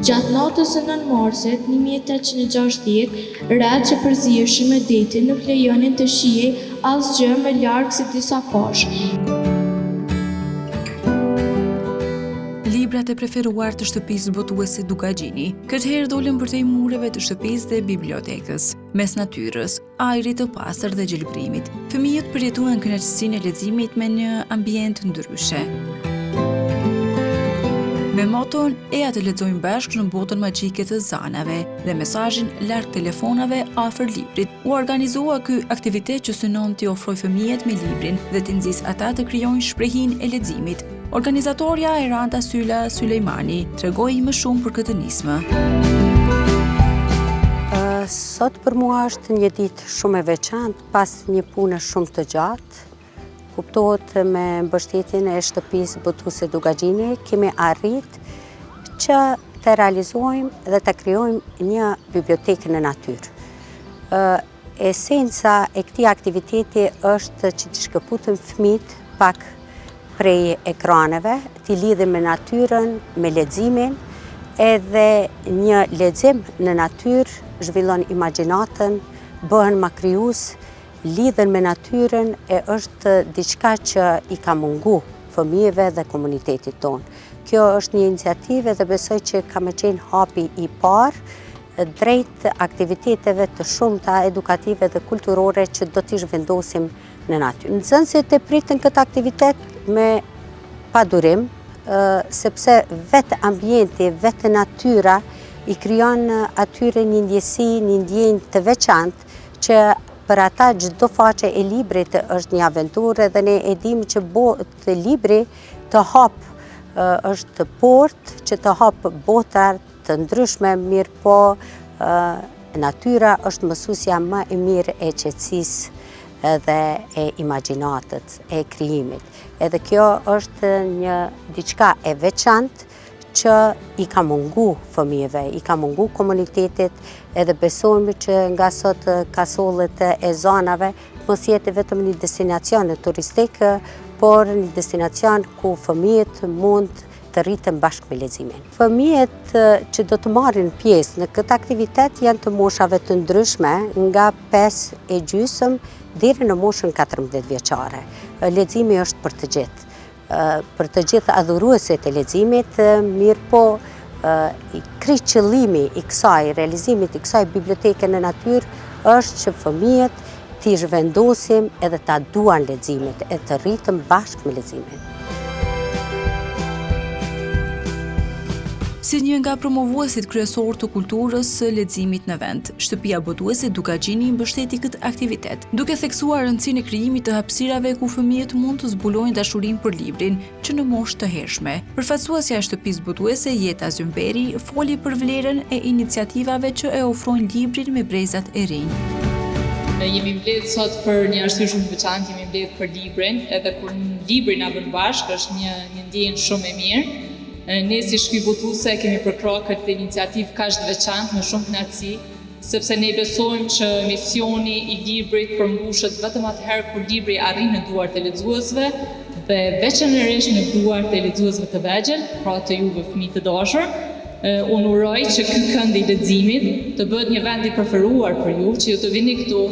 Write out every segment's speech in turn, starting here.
Gjatë natës së 9 marsit 1860, retë që përziheshin me detin nuk lejonin të shihej asgjë më larg se disa pashë. Librat e preferuar të shtëpisë botuese Dukagjini, këtë herë dolën përtej mureve të shtëpisë dhe bibliotekës, mes natyrës, ajrit të pastër dhe gjelbrimit. Fëmijët përjetuan kënaqësinë e leximit me një ambient ndryshe. Me moton Eja të lexojmë bashkë në botën magjike të zanave dhe mesazhin larg telefonave afër librit, u organizua ky aktivitet që synon t'i afrojë fëmijët me librin dhe t'i nxisë ata të krijojnë shprehinë e leximit. Organizatorja Eranda Syla Sylejmani tregoi më shumë për këtë nismë. Sot për mua është një ditë shumë e veçantë, pas një pune shumë të gjatë. Kuptohet me mbështetjen e shtëpisë botuese Dukagjini, kemi arrit që të realizojmë dhe të krijojmë një bibliotekë në natyrë. Esenca e këtij aktiviteti është që t'i shkëputim fëmijët pak prej ekraneve, t'i lidhim me natyrën, me leximin, edhe një lexim në natyrë zhvillon imagjinatën, bëhen ma krijues, lidhen me natyrën e është diçka që i ka mungu fëmijëve dhe komunitetit tonë. Kjo është një iniciativë dhe besoj që ka me qenë hapi i parë drejt aktiviteteve të shumta edukative dhe kulturore që do t'i zhvendosim në natyrë. Nxënësit e pritën këtë aktivitet me padurim, sepse vetë ambienti, vetë natyra i krijon atyre një ndjesi, një ndjenjë të veçantë që për ata çdo faqe e librit është një aventurë dhe ne e dimë që botë libri të hap është portë që të hap bota të ndryshme, mirëpo natyra është mësusja më e mirë e qetësisë dhe e imagjinatës, e krijimit. Edhe kjo është një diçka e veçantë që i ka mungu fëmijëve, i ka mungu komunitetit, edhe besojmë që nga sot kasollet e zanave mos jetë vetëm një destinacion turistik, por një destinacion ku fëmijët mund të rriten bashkë me leximin. Fëmijët që do të marrin pjesë në këtë aktivitet janë të moshave të ndryshme nga 5 e gjysëm deri në moshën 14 vjeçare. Leximi është për të gjithë. Për të gjithë adhuruesit e leximit, mirëpo krejt qëllimi i kësaj, realizimit i kësaj biblioteke në natyrë, është që fëmijët t'i zhvendosim edhe ta duan leximin, e të rriten bashkë me leximin. Si një nga promovuesit kryesorë të kulturës së leximit në vend, shtëpia botuese Dukagjini mbështeti këtë aktivitet, duke theksuar rëndësinë e krijimit të hapësirave ku fëmijët mund të zbulojnë dashurinë për librin, që në moshë të hershme. Përfaqësuesja e shtëpisë botuese Jeta Zymberi foli për vlerën e iniciativave që e ofrojnë librin me brezat e rinj. Jemi mbledh sot për një arsye shumë të veçantë, jemi mbledh për librin, edhe kur libri na bën bashkë, është një një ndjenjë shumë e mirë. Ne si shtëpi botuese kemi përkrah këtë iniciativë kaq të veçantë me shumë kënaqësi. Sepse ne besojmë që misioni i librit përmbushet vetëm atëherë kur libri arrin në duart e lexuesve dhe veçanërisht në duart e lexuesve të vegjël, pra të juve fëmijë të dashur. Unë uroj që ky kënd i leximit të bëhet një vend i preferuar për ju, që ju të vini këtu,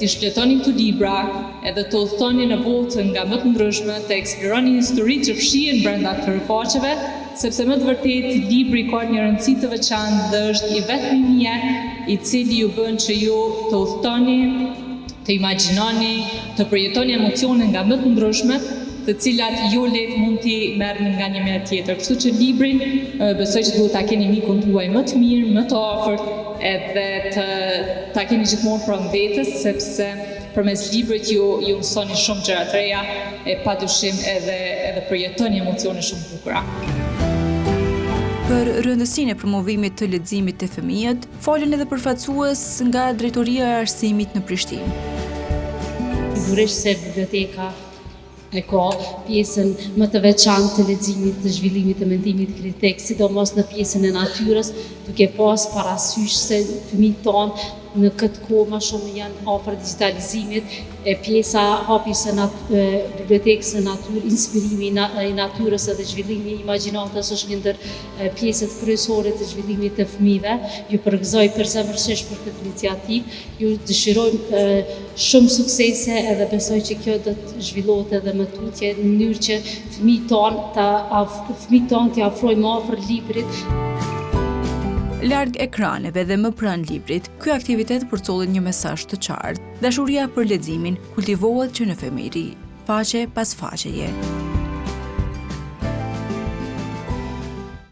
t'i shfletoni këto libra, edhe të udhëtoni në botë nga më të ndryshme, të eksploroni historitë që fshihen brenda këtyre faqeve, Sepse me të vërtetë libri ka një rëndësi të veçantë dhe është i vetmi mjet i cili ju bën që ju të udhëtoni, të imagjinoni, të përjetoni emocione nga më të ndryshmet, të cilat jo lehtë mund t'i merrni nga një mjet tjetër. Kështu që librin besoj që duhet ta keni mikun tuaj më të mirë, më të afërt edhe të ta keni gjithmonë pranë vetes, sepse Përmes librit ju ju mësoni shumë gjëra të reja e padyshim edhe edhe përjetoni emocione shumë të bukura. Për rëndësinë e promovimit të leximit te fëmijët, folën edhe përfaqësues nga Drejtoria e Arsimit në Prishtinë. Sigurisht se biblioteka e ka pjesën më të veçantë të leximit, të zhvillimit të mendimit kritik, sidomos në pjesën e natyrës, duke pas parasysh se fëmijët tanë në këtë kohë më shumë janë afër digjitalizimit. E pjesa hapjes së bibliotekës në natyrë, inspirimi i natyrës edhe zhvillimi i imagjinatës është një ndër pjesët kryesore të zhvillimit të fëmijëve. Ju përgëzoj përzemërsisht për këtë iniciativë. Ju dëshirojmë shumë suksese edhe besoj që kjo do të zhvillohet edhe më tutje në mënyrë që fëmijët tanë ta fëmijët tanë t'i afrojmë më afër librit. Larg ekraneve dhe më pranë librit, ky aktivitet përcolli një mesazh të qartë. Dashuria për leximin kultivohet që në fëmijëri, faqe pas faqeje.